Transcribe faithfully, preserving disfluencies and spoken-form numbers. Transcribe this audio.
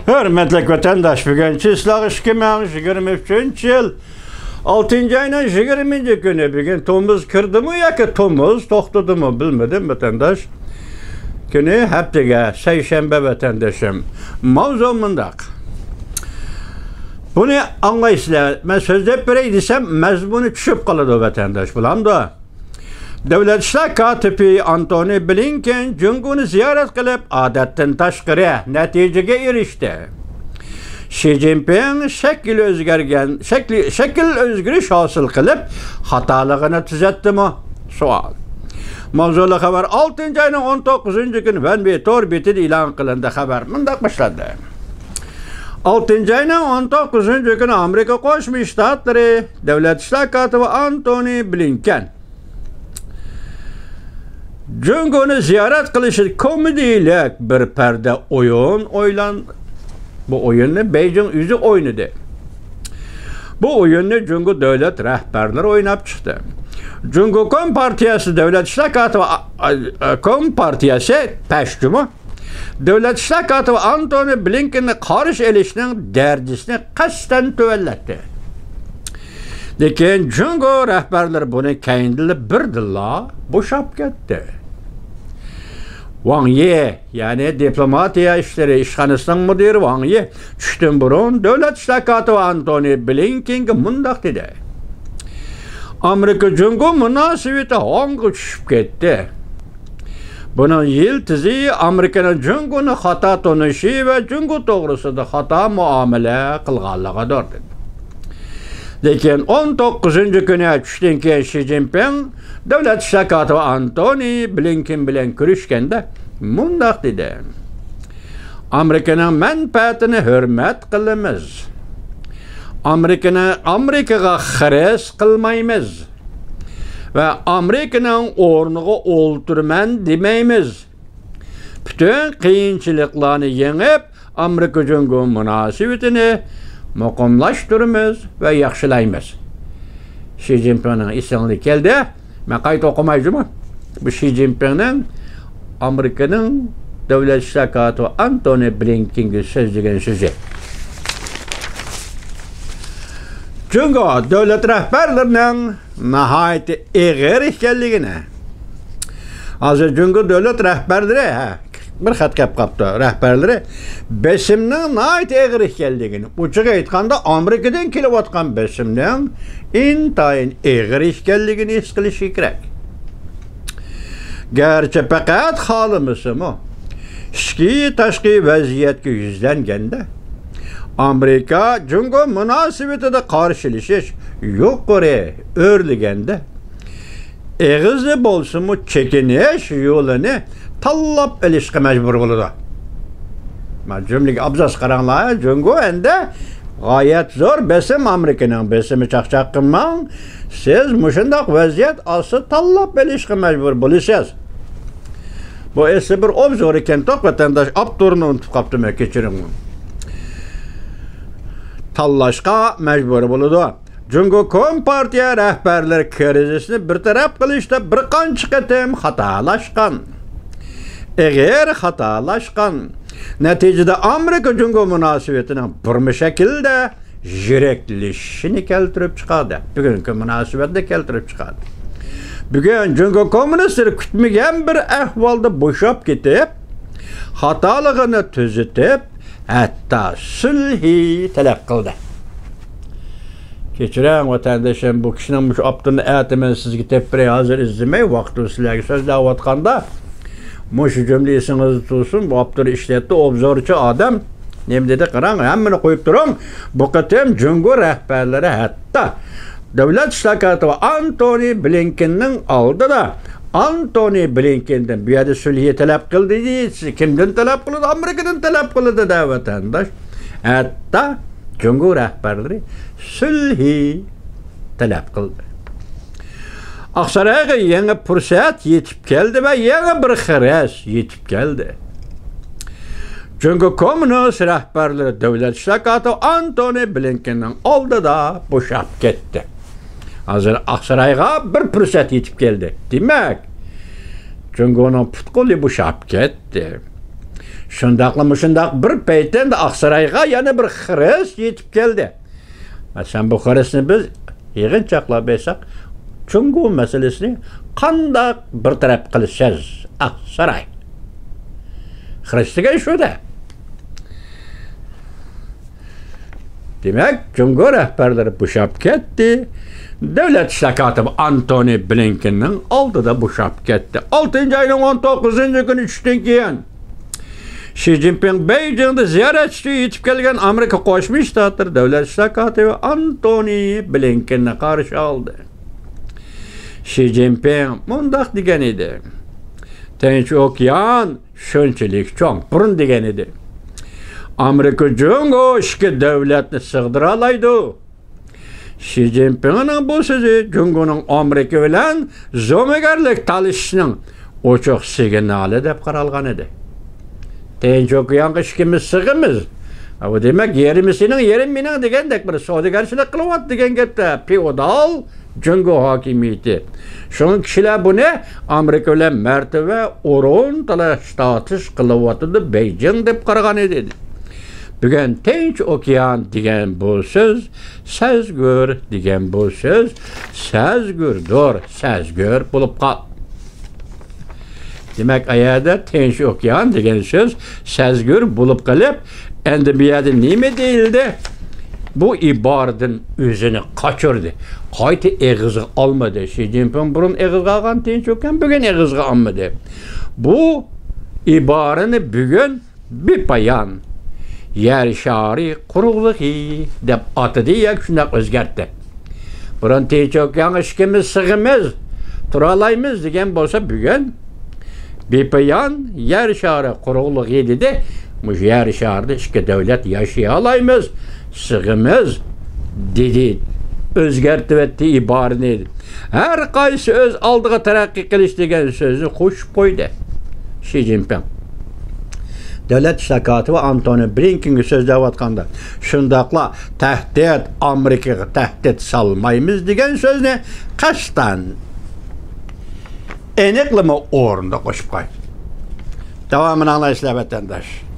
ھۆرمەتلىك ۋەتەنداش، بۈگۈن چىسلاغ ئىككى مىڭ يىگىرمە ئۈچىنچى يىل، ئالتىنچى ئاينىڭ يىگىرمىنچى كۈنى. بۈگۈن تومۇز كىردىمۇ ياكى تومۇز توختىدىمۇ بىلمىدىم، ۋەتەنداش. كۈنى ھەپتىگە سەيشەنبە، ۋەتەندىشىم. ماۋزۇ مۇنداق. بۇنى ئاڭلايسىلەر، مەن سۆزلەپ بېرەي دېسەم، مەزمۇنى چۈشۈپ قالىدۇ، ۋەتەنداش، بولامدۇ؟ دۆلەت ئىشلار كاتىپى ئانتونى بلىنكېن جۇڭگونى زىيارەت قىلىپ، ئادەتتىن تاشقىرى نەتىجىگە ئېرىشتى. شى جىنپىڭ شەكىل ئۆزگەرگەن، شەكلى، شەكىل ئۆزگىرىش ھاسىل قىلىپ، خاتالىقىنى تۈزەتتىمۇ؟ سوئال. ماۋزۇلۇق خەۋەر ئالتىنچى ئاينىڭ ئون توققۇزىنچى كۈنى ۋەنبى تور بېتىدە ئېلان قىلىندى. خەۋەر مۇنداق باشلاندى. ئالتىنچى ئاينىڭ ئون توققۇزىنچى كۈنى ئامېرىكا قوشما شتاتلىرى دۆلەت ئىشلار كاتىپى ئانتونى بلىنكېن جۇڭگونى زىيارەت قىلىشى كومېدىيىلىك بىر پەردە ئويۇن ئويلان-، بۇ ئويۇننى بېيجىڭ ئۆزى ئوينىدى. بۇ ئويۇننى جۇڭگو دۆلەت رەھبەرلىرى ئويناپ چىقتى. جۇڭگو كومپارتىيەسى دۆلەت ئىشلار كاتىپى، ئا-، ئا-، كومپارتىيەسى پەش جۇمۇ دۆلەت ئىشلار كاتىپى ئانتونى بلىنكېننى قارشى ئېلىشنىڭ دەرىجىسىنى قەستەن تۆۋەنلەتتى. لېكىن جۇڭگو رەھبەرلىرى بۇنى كەينىدىنلا بىردىنلا بوشاپ كەتتى. ۋاڭ يى، يەنى دىپلوماتىيە ئىشلىرى ئىشخانىسىنىڭ مۇدىرى ۋاڭ يى چۈشتىن بۇرۇن دۆلەت ئىشلار كاتىپى ئانتونى بلىنكېنگە مۇنداق دېدى: ئامېرىكا جۇڭگو مۇناسىۋىتى ھاڭغا چۈشۈپ كەتتى. بۇنىڭ يىلتىزى ئامېرىكىنىڭ جۇڭگونى خاتا تونۇشى ۋە جۇڭگو توغرىسىدا خاتا مۇئامىلە قىلغانلىقىدۇر، دېدى. لېكىن ئون توققۇزىنچى كۈنى چۈشتىن كېيىن شى جىنپىڭ دۆلەت ئىشلار كاتىپى ئانتونى بلىنكېن بىلەن كۆرۈشكەندە مۇنداق دېدى: ئامېرىكىنىڭ مەنپەئەتىنى ھۆرمەت قىلىمىز. ئامېرىكىنى، ئامېرىكىغا خىرىس قىلمايمىز ۋە ئامېرىكىنىڭ ئورنىغا ئولتۇرىمەن دېمەيمىز. پۈتۈن قىيىنچىلىقلارنى يېڭىپ، ئامېرىكا جۇڭگو مۇناسىۋىتىنى مۇقىملاشتۇرىمىز ۋە ياخشىلايمىز. شى جىنپىڭنىڭ ئېسىڭلىكى كەلدى. مەن قايتا ئوقۇماي جۇمۇ. بۇ شى جىنپىڭنىڭ ئامېرىكىنىڭ دۆلەت ئىشلار كاتىپى ئانتونى بلىنكېنگە سۆزلىگەن سۆزى. جۇڭگو دۆلەت رەھبەرلىرىنىڭ ناھايىتى ئېغىر ئىكەنلىكىنى. ھازىر جۇڭگو دۆلەت رەھبەرلىرى، ھە، بىر خەت كەپ قاپتۇ، رەھبەرلىرى بېسىمنىڭ ناھايىتى ئېغىر ئىكەنلىكىنى، ئوچۇق ئېيتقاندا، ئامېرىكىدىن كېلىۋاتقان بېسىمنىڭ ئىنتايىن ئېغىر ئىكەنلىكىنى ھېس قىلىشى كېرەك. گەرچە پەقەت خالىمىسىمۇ، ئىچكى تاشقى ۋەزىيەتكە يۈزلەنگەندە، ئامېرىكا جۇڭگو مۇناسىۋىتىدە قارشىلىشىش يۇقىرى ئۆرلىگەندە، ئېغىزى بولسىمۇ چېكىنىش يولىنى تاللاپ ئېلىشقا مەجبۇر بولىدۇ. مانا جۈملىگە ئابزاس قاراڭلار، جۇڭگو ئەندە غايەت زور بېسىم، ئامېرىكىنىڭ بېسىمى، چاقچاق قىلماڭ. سىز مۇشۇنداق ۋەزىيەت ئاستىدا تاللاپ ئېلىشقا مەجبۇر بولىسىز. بۇ ئەسلى بىر ئوبزور ئىكەن، توق ۋەتەنداش، ئاپتورىنى ئۇنتۇپ قاپتىمەن، كەچۈرۈڭ. تاللاشقا مەجبۇر بولىدۇ. جۇڭگو كومپارتىيە رەھبەرلىرى كىرىزىسنى بىر تەرەپ قىلىشتا بىر قانچە قېتىم خاتالاشقان. ئېغىر خاتالاشقان. نەتىجىدە ئامېرىكا جۇڭگو مۇناسىۋىتىنىڭ بىرمۇ شەكىلدە يىرىكلىشىشىنى كەلتۈرۈپ چىقاردى. بۈگۈنكى مۇناسىۋەتنى كەلتۈرۈپ چىقاردى. بۈگۈن جۇڭگو كوممۇنىستلىرى كۈتمىگەن بىر ئەھۋالدا بوشاپ كېتىپ، خاتالىقىنى تۈزىتىپ، ھەتتا سۈلھى تەلەپ قىلدى. كەچۈرۈڭ، ۋەتەندىشىم، بۇ كىشىنىڭ مۇشۇ ئاپتورىنى ئەتە مەن سىزگە تېپىپ بېرەي، ھازىر ئىزدىمەي، ۋاقتىمىز سىلەرگە سۆزلەۋاتقاندا، مۇشۇ جۈملە ئېسىڭىزدە تۇرسۇن، بۇ ئاپتور ئىشلەتتى، ئوبزورچى ئادەم. نېمە دېدى؟ قاراڭ، ھەممىنى قويۇپ تۇرۇڭ. بۇ قېتىم جۇڭگو رەھبەرلىرى ھەتتا دۆلەت ئىشلار كاتىپى ئانتونى بلىنكېننىڭ ئالدىدا، ئانتونى بلىنكېندىن بۇ يەردە سۈلھى تەلەپ قىلدى دېيىسىز. كىمدىن تەلەپ قىلىدۇ؟ ئامېرىكىدىن تەلەپ قىلىدۇ دە، ۋەتەنداش. ھەتتا جۇڭگو رەھبەرلىرى سۈلھى تەلەپ قىلدى. ئاقسارايغا يېڭى پۇرسەت يېتىپ كەلدى ۋە يېڭى بىر خىرىس يېتىپ كەلدى. جۇڭگو كوممۇنىست رەھبەرلىرى دۆلەت ئىشلار كاتىپى ئانتونى بلىنكېننىڭ ئالدىدا بوشاپ كەتتى. ھازىر ئاقسارايغا بىر پۇرسەت يېتىپ كەلدى. دېمەك، جۇڭگونىڭ پۇت-قولى بوشاپ كەتتى. شۇنداقلا مۇشۇنداق بىر پەيتىندە ئاقسارايغا يەنە بىر خىرىس يېتىپ كەلدى. مەسىلەن، بۇ خىرىسنى بىز يىغىنچاقلاپ ئېيتساق، جۇڭگو مەسىلىسىنى قانداق بىر تەرەپ قىلىسىز، ئاقساراي؟ خىرىس دېگەن شۇ-دە. دېمەك، جۇڭگو رەھبەرلىرى بوشاپ كەتتى. دۆلەت ئىشلار كاتىپى ئانتونى بلىنكېننىڭ ئالدىدا بوشاپ كەتتى. ئالتىنچى ئاينىڭ ئون توققۇزىنچى كۈنى چۈشتىن كېيىن، شى جىنپىڭ بېيجىڭدا زىيارەت ئۈچۈن يېتىپ كەلگەن ئامېرىكا قوشما شتاتلىرى دۆلەت ئىشلار كاتىپى ئانتونى بلىنكېننى قارشى ئالدى. شى جىنپىڭ مۇنداق دېگەن ئىدى: تىنچ ئوكيان شۇنچىلىك چوڭ، بۇرۇن دېگەن ئىدى، ئامېرىكا جۇڭگو ئىككى دۆلەتنى سىغدۇرالايدۇ. شى جىنپىڭنىڭ بۇ سۆزى جۇڭگونىڭ ئامېرىكا بىلەن زومىگەرلىك تالىشىشنىڭ ئوچۇق سىگنالى دەپ قارالغان ئىدى. تىنچ ئوكيانغا ئىككىمىز سىغىمىز. ئە، بۇ دېمەك، يېرىمى سېنىڭ، يېرىمى مېنىڭ دېگەندەك بىر سودىگەرچىلىك قىلىۋاتىدۇ دېگەن گەپتە، فېئودال جۇڭگو ھاكىمىيىتى. شۇڭا كىشىلەر بۇنى ئامېرىكا بىلەن مەرتىۋە ئورۇن تالاش تارتىش قىلىۋاتىدۇ، بېيجىڭ دەپ قارىغان ئىدى. بۈگۈن تىنچ ئوكيان دېگەن بۇ سۆز، سەزگۈر دېگەن بۇ سۆز سەزگۈردۇر، سەزگۈر بولۇپ قال. دېمەك، ئەيەردە تىنچ ئوكيان دېگەن سۆز سەزگۈر بولۇپ قېلىپ، ئەمدى بۇ يەردە نېمە دېيىلدى؟ بۇ ئىبارىدىن ئۆزىنى قاچۇردى. قايتا ئېغىزغا ئالمىدى. شى جىنپىڭ بۇرۇن ئېغىزغا ئالغان تىنچ ئوكيان بۈگۈن ئېغىزغا ئالمىدى. بۇ ئىبارىنى بۈگۈن بىپايان يەر شارى قۇرۇقلۇقى دەپ ئاتىدى ياكى شۇنداق ئۆزگەرتتى. بۇرۇن تىنچ ئوكيانغا ئىككىمىز سىغىمىز، تۇرالايمىز دېگەن بولسا، بۈگۈن بىپايان يەر شارى قۇرۇقلۇقى دېدى. مۇشۇ يەر شارىدا ئىككى دۆلەت ياشىيالايمىز، سىغىمىز دېدى. ئۆزگەرتىۋەتتى ئىبارىنى. ھەر قايسى ئۆز ئالدىغا تەرەققىي قىلىش دېگەن سۆزنى قوشۇپ قويدى شى جىنپىڭ. دۆلەت ئىشلار كاتىپى ئانتونى بلىنكېنگە سۆزلەۋاتقاندا، شۇنداقلا تەھدىت، ئامېرىكىغا تەھدىت سالمايمىز دېگەن سۆزنى قەستەن ئېنىقلىما ئورنىدا قوشۇپ قويدى. داۋامىنى ئاڭلايسىلەر، ۋەتەنداش.